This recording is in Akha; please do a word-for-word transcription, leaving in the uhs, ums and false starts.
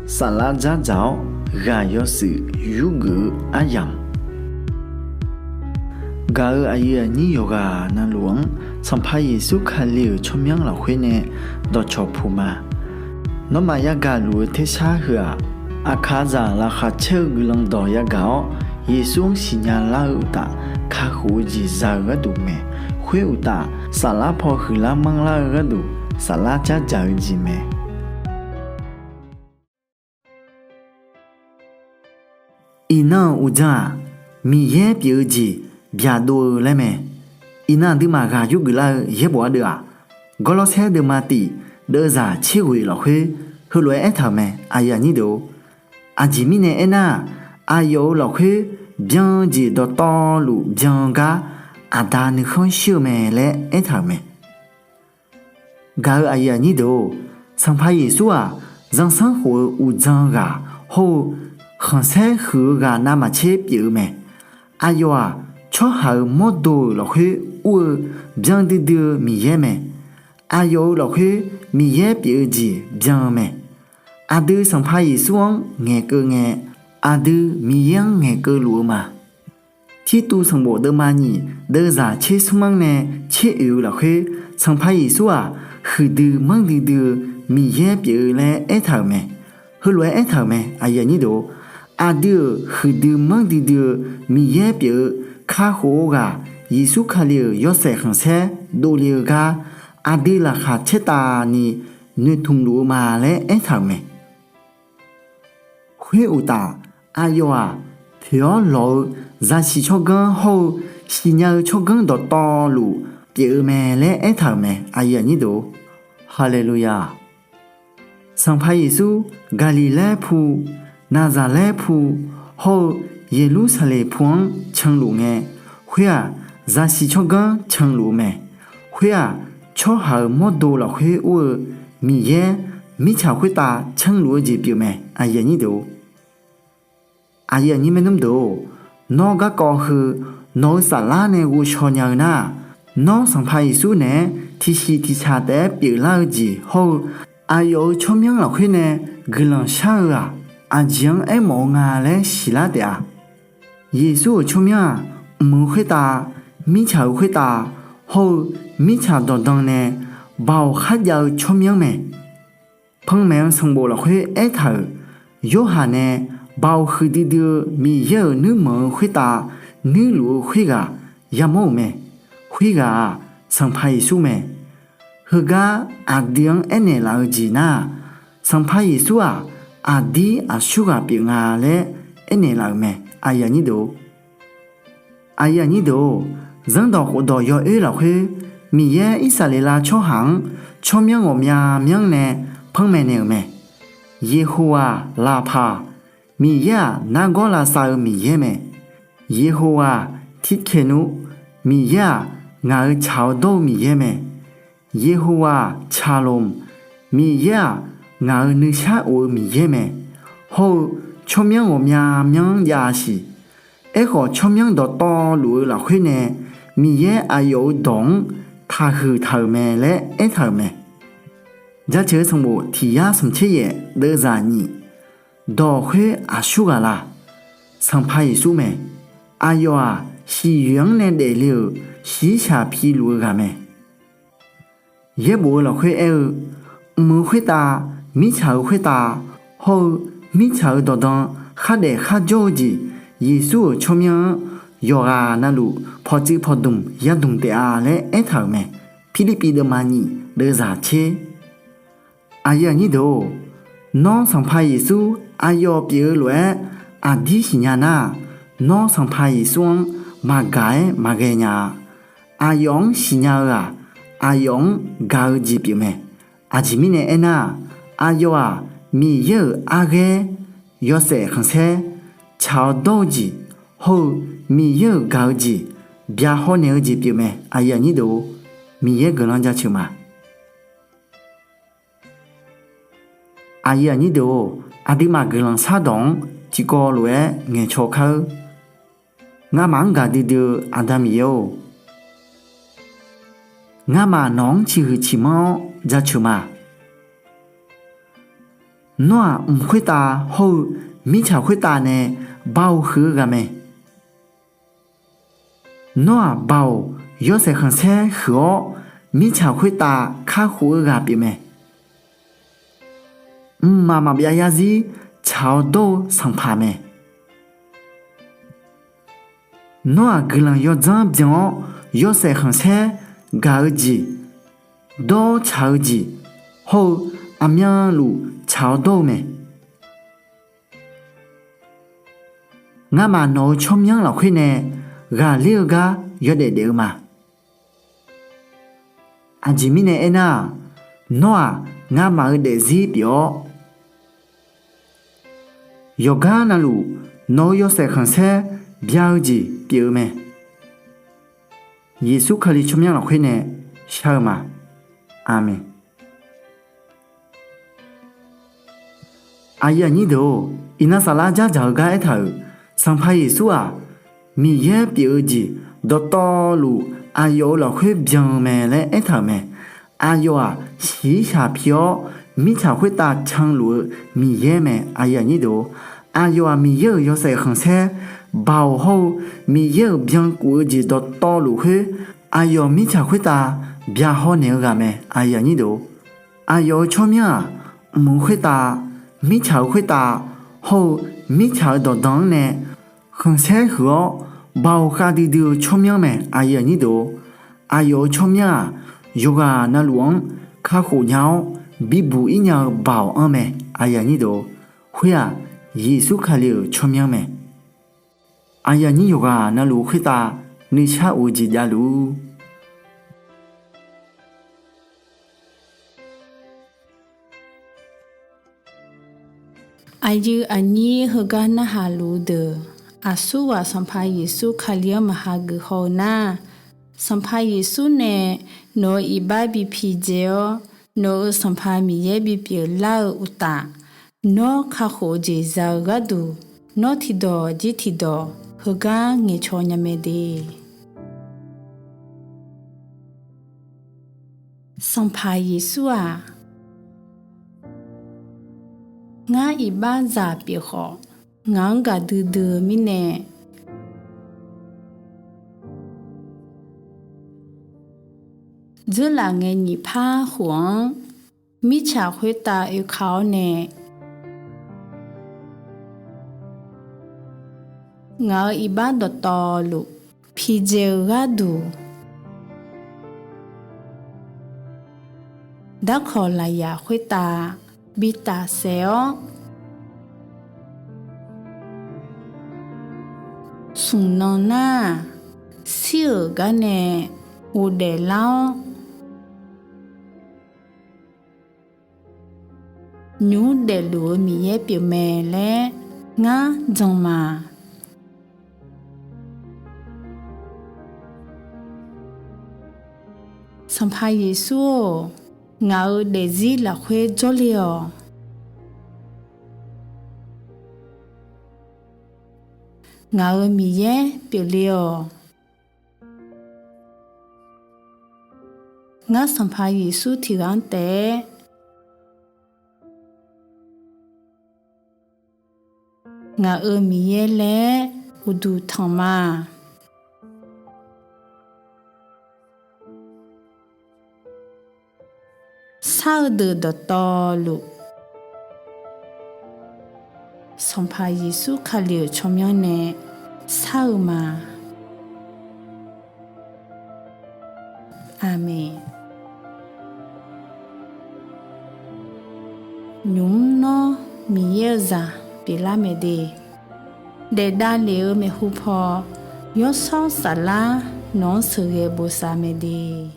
Saflar dzardzaq-awr ghaq yawshuif yurgeuf-eu aryamq, gaq-euq aqyuif aqnyir yawqghaq navluf-anr Sanqpaq Yeqsur Kali-euq tsawrmyanr lafkhoer nae dawqcawq puq ma. Nawmaf yagaq luf-eu tersar heu-aq, aqkaqzaq laqkhaq caer-eu guiqlanq dawq yagaq-awr, Yeqsur-anr siqnya lar-eu uqtaf, kakhof-eu jeq za-eu gharduq mae. Khoer uqtaf, saflar paw huiqlar manrlar-eu gharduq, saflar dzardzaq-eu jeq mae. Iqnan-euq uqdzan-aq, Miqyaer pyeuf-eu jeq byaqdov-eu laer mae. Iqnan aqduimaf ghaq yurgeuf lar-eu yaerbof ardeuv-aq, Gawrlawrsaer deuvma tif deuvzaq tser ghoeq lafkhoer heulof-aer aertaq-euq mae. Aqjeq mirnae aernar-aq, aqyawf-euq lafkhoer byan-eu jeq dawqtawvluf byan-eu gar Aqda nuikhanr shir-eu mae laer aertaq-euq mae. Gaq-euq aqyuif aqnyir deuq-or, Sanqpaq Yeqsur-aq, zanrsanrkhof khof-eu uqdzan ghaq hawr-eu khanqsaer huiq-eu ghaq navmaqtser pyeuf-eu mae. Aqyawf-aq, tsawrhaq-euq mawrdo-euq lafkhoer ur-eu byan duidui-eu Miqyaer mae. Aqyawf-euq lafkhoer Miqyaer pyeuf-eu jeq byan-eu mae. Aqdui Sanqpaq Yeqsur-anr ngaeqkeuv ngae, aqdui Miqyaer-anr ngaeqkeuv luf-eu ma. Tirtuv sanqbof deuvma nyiq deuvzaq tser smr-anr nae tser oeq-eu lafkhoer, Sanqpaq Yeqsur-aq, huiqdui manrdui dui-eu Miqyaer pyeuf-eu laer aertaq-euq mae. Heulof-aer aertaq-euq mae. Aqdui-euq huiqdui manrdui dui-eu Miqyaer pyeuf-eu kakhof-eu ghaq Yeqsur Kali-euq yawshaef khanqsaer dovle-eu gar aqdui laqkhaq caertavni noeqtmq luf-eu ma laer aertaq-euq mae. Khoer uqtaf, aqyawf-aq, poeq-awr lawq-eu zaqsiq tsawrganr hawr-eu siqnya-eu tsawrganr dawqtawvluf pyeuf-eu mae laer aertaq-euq mae. Haleluya! Sanqpaq Yeqsur Gaqliqlaer pu, Naqzaqlaer pu, hawr-eu Yeqlursaqlaeq pu-anr canluf ngae, khoer-aq, zaqsiq tsawrganr canluf-eu mae. Khoer-aq, tsawrhaq-euq mawrdo lafkhoer ur-eu Miqyaer mirtsaq khoertav canluf-eu jeq pyeufmae. Aqyuif aqnyir deuq-or, nawr garkawv heu nawq-eu saflar nae ghovshaw nya-eu nar-aq, nawr Sanqpaq Yeqsur naeq-aer tiqsiq tiqshaq taef-aer pyeuflar-eu jeq hawr-eu aqyawf-euq tsawrmyanr lafkhoer nae guiqlanq shar-eu-aq, aqjeq-anr aermawf-eu nga laer siqlar taef-a. Yeqsur-euq tsawrmyanr-aq, mq-eu khoertav, mirtsaq-euq khoertav, hawr-eu mirtsaq dawqdan nae baoq kharjav-eu tsawrmyanr mae. Panmaeq-eu sanqbof lafkhoer aertaq-euq, Yorhaq nae baoq huiqdui dui-eu Miqyaer-euq nuirmanq-eu khoertav nuirluf-eu khoerghaq yamawr-euq mae. Khoerghaq-aq, Sanqpaq Yeqsur mae. Heugar aqdui-anr aernaeq laf-eu jeq nar-aq, Sanqpaq Yeqsur-aq, aqdir aqsurghaq pyeuf nga laer aernaeq laf-euq mae. Aqyuif aqnyir deuq-or, zanrdawq khofdawq yawoer lafkhoer, Miqyaer Irsaqleqlav tsawrhaq-anr tsawrmyanr ghawqmya myanr nae panmaeq naeq-euq mae. Yeqhowa Laqpaq, Miqyaer-aq nargawr lavsav-eu Miqyaer mae. Yeqhowa Tirkaenu, Miqyaer-aq ngaq-euq tsaq-awr dawr-eu Miqyaer mae. Yeqhowa Caqlomq, Miqyaer-aq ngaq-euq nuisar of-eu Miqyaer mae. Hawr-eu tsawrmyanr ghawqmya myanr-anr jav-a siq. Aerkhawf, tsawrmyanr dawqtawvluf-eu lafkhoer nae Miqyaer aqyawf-euq dawq-anr taqhuiq taq-euq mae laer aertaq-euq mae. Jaceuq-eu sanqbof tiq yar smq tser yaef deuvzaq nyiq, dawq khoer aqsurghaq la? Sanqpaq Yeqsur mae. Aqyawf-aq, siqyoeq-anr nae daefle-euq shiqshaq piluf-eu ghaq mae. Yaerbof-eu lafkhoer aer-eu, mq-eu khoertav, mirtsaq-euq khoertav, hawr-eu mirtsaq-euq dawqdan khardaef kharjawr-eu jeq, Yeqsur-euq tsawrmyanr-anr yawqghaq navluf pawqtsuif pawqdmq yadmq taef-a laer aertaq-euq mae. Pirlirpiv deuvma nyiq deuvzaq tser. Aqyuif aqnyir deuq-or, nawr Sanqpaq Yeqsur aqyawf pyeuf-eu lof-aer aqdir siqnya nar-aq, nawr Sanqpaq Yeqsur-anr maqgaq-aer maqghae nya-a. Aqyawf-anr siqnya-eu-aq, aqyawf-anr gaq-eu jeq pyeufmae. Aqjeq mirnae aernar-aq, aqyawf-aq, Miqyaer-euq arghaer, yawshaef khanqsaer, tsaq-awr dawr-eu jeq, hawr-eu Miqyaer-euq gaq-eu jeq, byaqhaw naeq-eu jeq pyeufmae. Miqyaer guiqlanq jaceuq ma. Aqyuif aqnyir deuq-or, aqduimaf guiqlanq shardawq-anr tiqkawv lof-aer ngaeqcaw kar-eur. Ngamaf-anr gaqdui dui-eu Aqda Miqyaer-or, ngamaf nawq-anr ciqhuiq ciqmanr-awr jaceuq ma. Nawr-aq, mq khoertav hawr-eu mirtsaq khoertav nae Baoq huiq-eu ghaq mae. Nawr-aq, Baoq yawshaef khanqsaer huiq-awr, mirtsaq khoertav kakhof-eu ghaq pyeufmae. Mqmaq maqbyav yarzir tsaq-awr dawr-eu Sanqpaq mae. Nawr-aq, guiqlanq yawdzanr byan-awr, yawshaef khanqsaer gaq-eu jeq, dawr-awr tsaq-eu jeq hawr-eu aqmyanluf tsaq-awr dawr-eu mae. Ngamaf nawq-eu tsawrmyanr lafkhoer nae ghaqler-eu gar yawdaef daef-eu ma. Aqjeq mirnae aernar-aq, nawr-aq, ngamaf-eu daefzir pyeuf-awr, yawqgar navluf nawq-eu yawshaef khanqsaer bya-eu jeq pyeuf-eu mae. Yeqsur Kali tsawrmyanr lafkhoer nae shar-eu ma. Aqmeq. Aqyuif aqnyir deuq-or, iqnan saflar jardzaq-eu gar aertaq-euq, Sanqpaq Yeqsur-aq, Miqyaer pyeuf-eu jeq dawqtawvluf aqyawf-euq lafkhoer byan-eu mae laer aertaq-euq mae. Aqyawf-aq, shiqshaq pi-awr mirtsaq khoertav canluf-eu Miqyaer mae. Aqyawf-aq, Miqyaer-euq yawshaef khanqsaer Baoq hawr-eu Miqyaer-euq byankuf-eu jeq dawqtawvluf khoer aqyawf mirtsaq khoertav byahaw naeq-eu ghaq mae. Aqyawf-euq tsawrmyanr-aq, mq-eu khoertav, mirtsaq-eu khoertav hawr-eu mirtsaq-eu dawqdan-anr nae khanqsaer huiq-awr, Baoq khavdui dui-eu tsawrmyanr mae. Aqyawf-euq tsawrmyanr-aq, yawqghaq navluf-anr kakhof nya-awr bibuq ir nya-eu Baoq anr mae. Khoer-aq, Yeqsur Kali-euq tsawrmyanr mae. Aqyuif aqnyir yawqghaq navluf khoertav nuishar of-eu jeq javluf-ur. Aqyuif aqnyir heugar narhaq luf-eu deuq, aqsurghaq Sanqpaq Yeqsur Kali-anr maqha geuf haw-eu nar, Sanqpaq Yeqsur nae nawq-euq iqbax bi pidzae-awr, nawq-euq Sanqpaq Miqyaer bipyeuf lar-eu uqtaf, nawr kakhof-eu jeq za-eu gharduq, nawr tiqdawq jir tiqdawq heugar ngaeqcaw nya mae de. Sanqpaq Yeqsur-aq, ngar iqbaxzaq pyeuf khawf, ngaq-anr gaqdui dui-eu mirnae, dzeurlaf ngae nyiq par khof-anr mirtsaq khoertav oeka-awr nae, ngaq-euq iqbax dawqtawvluf pidzae-eu gharduq, darkawq lafyaq khoertav bi tafsaef-awr, smq nan nar-aq, shir-euq gar nae ghofdaef lar-awr, nymq mr daefluf-eu Miqyaer pyeufmae laer ngar jan ma. Sanqpaq Yeqsur-or, ngaq-euq daefzir lafkhoer jawrle-awq. Ngaq-euq Miqyaer pyeufle-awq. Ngar Sanqpaq Yeqsur tiqghaq-anr taef-aer ngaq-euq Miqyaer laer uqduq tanq ma. Shar-eu deuq dawqtawvluf, Sanqpaq Yeqsur Kali-euq tsawrmyanr nae shar-eu ma. Aqmeq. Nymq mr nawr Miqyaer-eu zaq pyeuflar mae de. Daef davlef-eu maeqhu paw, Yawshawr Saflar nawq-anr sheuqghae bosav mae de.